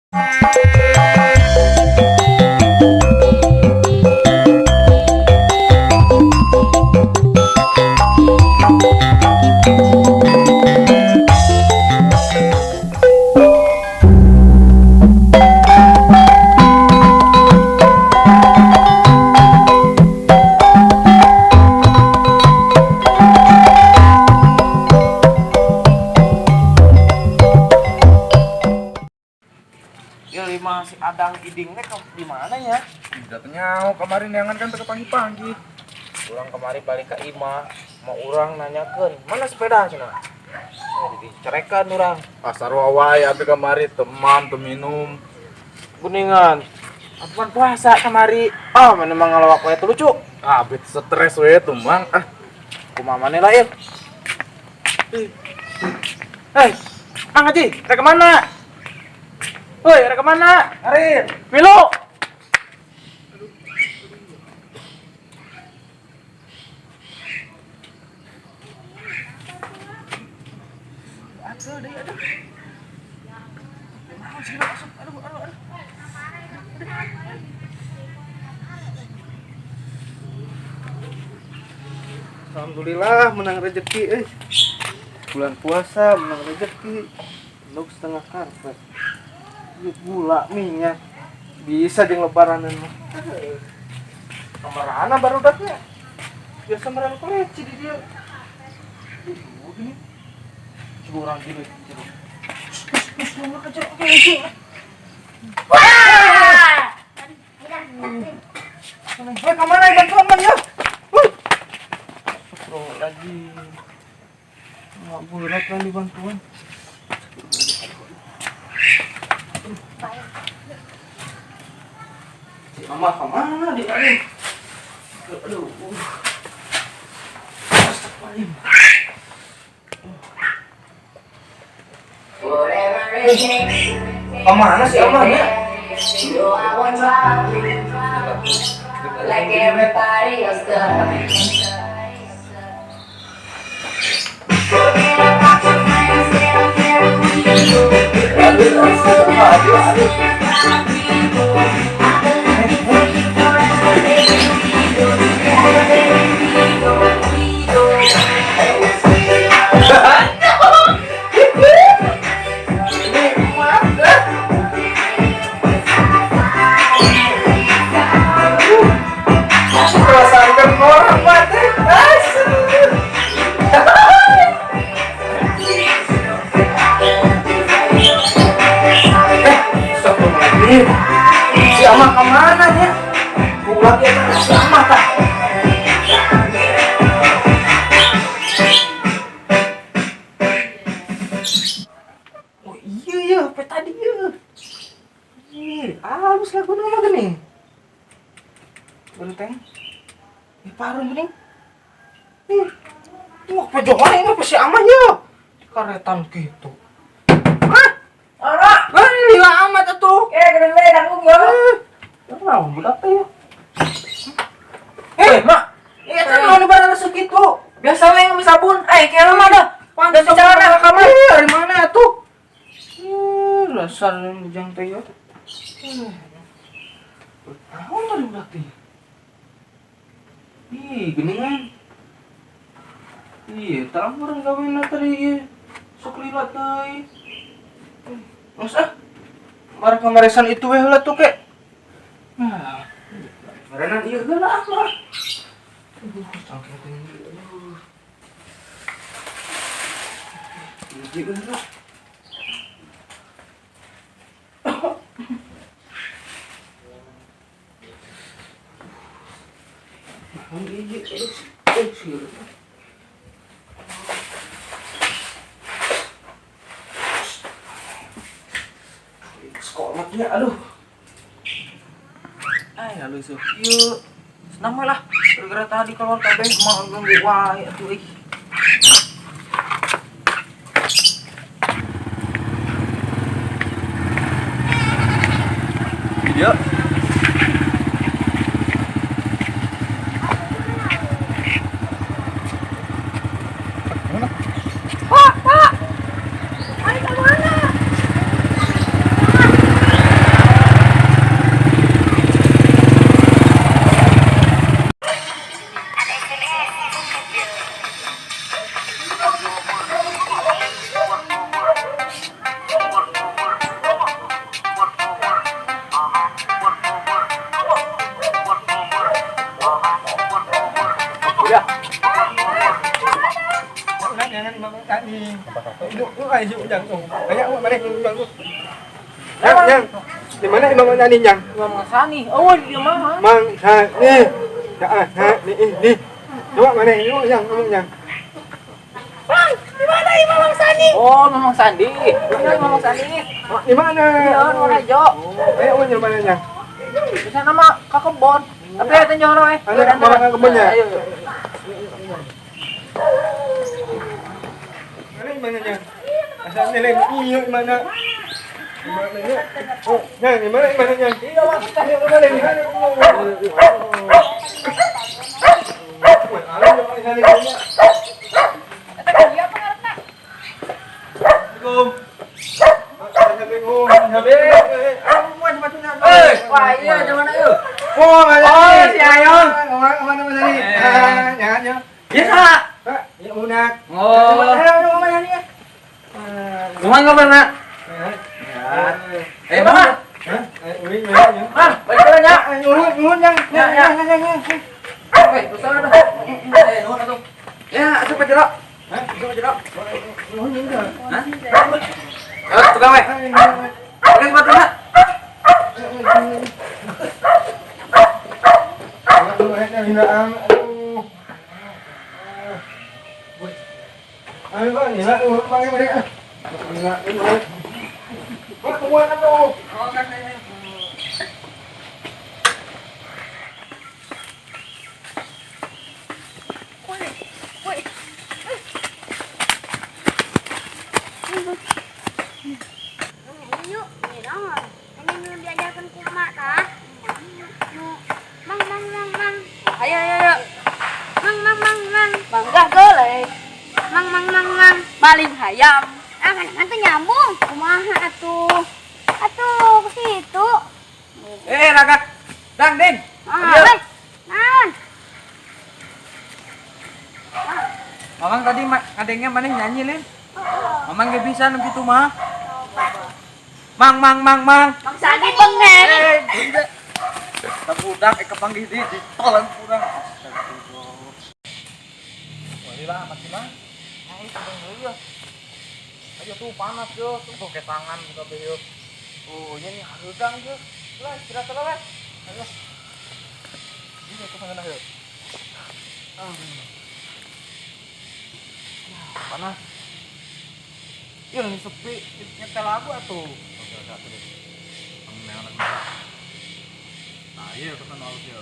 Ya lima si Adang Iding teh di mana ya? Tidak nyaho kemarin jangan kan teu pagi-pagi. Urang kemari balik ke imah, mau urang nanyakeun, mana sepeda cenah? Eh, dicerekan urang. Pasar wae abi kemari teman teu minum. Kuningan. Apaan puasa kemari? Ah, mana emang ngalawak wae tuh lucu. Ah, bet stres we tuh mang. Ah, Kumaha maneh lah, Il? Hei, Mang Haji, rek kemana? Woi, rek kemana? Arin. Milu. Aduh, deh, aduh. Mau sih, masuk. Aduh, aduh, aduh. Alhamdulillah menang rezeki eh. Bulan puasa menang rezeki. Endog setengah karpet. Duit gula, minyak. Bisa jeung lebaranan mah. Kamarana baru datnya. Biasa meren koleci di dia. Aduh, gini. Coba orang gini. Coba. Terus, terus, kejar, oke, oke. Woi, kemana bantuan man ya? Woi. Lagi. Nggak berat kali bantuan. Si Mama kemana dia? Aduh. Aduh. Astagfirullahaladzim. Kemana sih Amahnya? Like everybody else does. Forget about your friends, they don't care who you Perasaan kan orang mati. Asik. Eh, astagfirullahaladzim. Si Amah kemana ya? Pulang ya si Amah tah. Oh iya ya, apa tadi ya? Ih, halus lagu nama gini. Genteng. Ih, parun gini. Ih, wah, pajongan ini apa si Amah ya? Karetan gitu. Hah? Ora, Ah, lila amat atuh. eh gede we nanggung yo. Eh, naon budak teh ya? Eh, Mak. Iya kan naon barang segitu. Biasa we ngomong sabun. Eh, kira mah dah. Pantes Bicara kamar. Dari mana atuh? Eh, dasar jang teh ya. Eh. Naon tadi budak teh? Ih, geningan. Iya, tak orang gawena tadi ieu. Sok lila teh. Eh, Mas ah. Barang kamaresan itu weh heula tuh kek. Nah, merenan ieu heula ah mah. Aduh, saking tinggi. Aduh. Hiji heula. Naon hiji? Aduh, eh, sieun. Sekolahnya, aduh. Ay, lalu so. Yuk. Senang lah. Gara-gara tadi keluar kabeh mah ganggu wae atuh ih. Iya. Mana? Pak, Pak. Ayo ke mana? Imam Sani. Lu ayo ujang tuh. Banyak mana ujang tuh. Yang, yang. Di mana Imam Sani yang? Imam Sani. Oh, di mana? Mang Sani. Ya, ha, ni ni. Coba mana lu yang ngomong yang. Bang, di mana Imam Sani? Oh, Mamang Sandi. Di mana Mamang Sani? Oh, di mana? Iya, di mana Jo? Ayo, di mana yang? Di sana mah ke kebon. Tapi ya tunjuk orang eh. Ada mana ke kebunnya? Ayo. Mana mana yang? Asal nilai iyo mana? Mana ya? Oh, yang di mana mana yang? Iya, Bang. Mana di mana? Assalamualaikum. Wah, iya, zaman ayo. Oh, Oh, si Ayon. Mana mana ni? Ah, jangan ya. Iya, Kak. Ya, unak. Oh. Mana ni? Rumah nggak mana? Ya. Eh, mana? Hah? Uring mana ya? Ah, balik dulu ya. Nyuhun, nyuhun yang. Ya, ya. Yang. Oke, terus sana dah. Eh, nuhun atuh. Ya, asup aja, Dok. Hah? Asup aja, Dok. Nyuhun juga. Hah? Eh, tukang weh. Oke, sepatu nak. Ayo, Bang, gila, bang, bang. Gila, gila. Wah, keluar tuh. Oh, kan, kan. Yuk, nih dong. Ini nu diajarkan ku mak tah. Nu mang mang mang mang. Ayo, ayo, ayo. Mang mang mang mang. Bangga golek. Mang mang mang mang. Maling hayam. Ah, kan kan tuh nyambung. Kumaha atuh? Atuh ke situ. Eh, Raka. Dang, Din. Ah, Ayo. weh. Naon? Mamang tadi ngadengnya mana nyanyi, Lin? Mamang gak bisa nu kitu mah. Mang mang mang mang. Mang Sandi bengeng. Eh, bunda. Tak budak eh kepanggih di ditolan kurang. Astagfirullah. Wah, amat sih, Mang. Nah, itu bang ya. Ayo tuh panas yo, tuh pakai tangan kabeh yo. Oh, ini harudang yo. Lah, istirahat lah, weh. Ayo. Ini aku sana yo. Panas. Iya, ini sepi, nyetel lagu atuh. Oke, oke, aku deh. Nah, iya ke sana halus yo.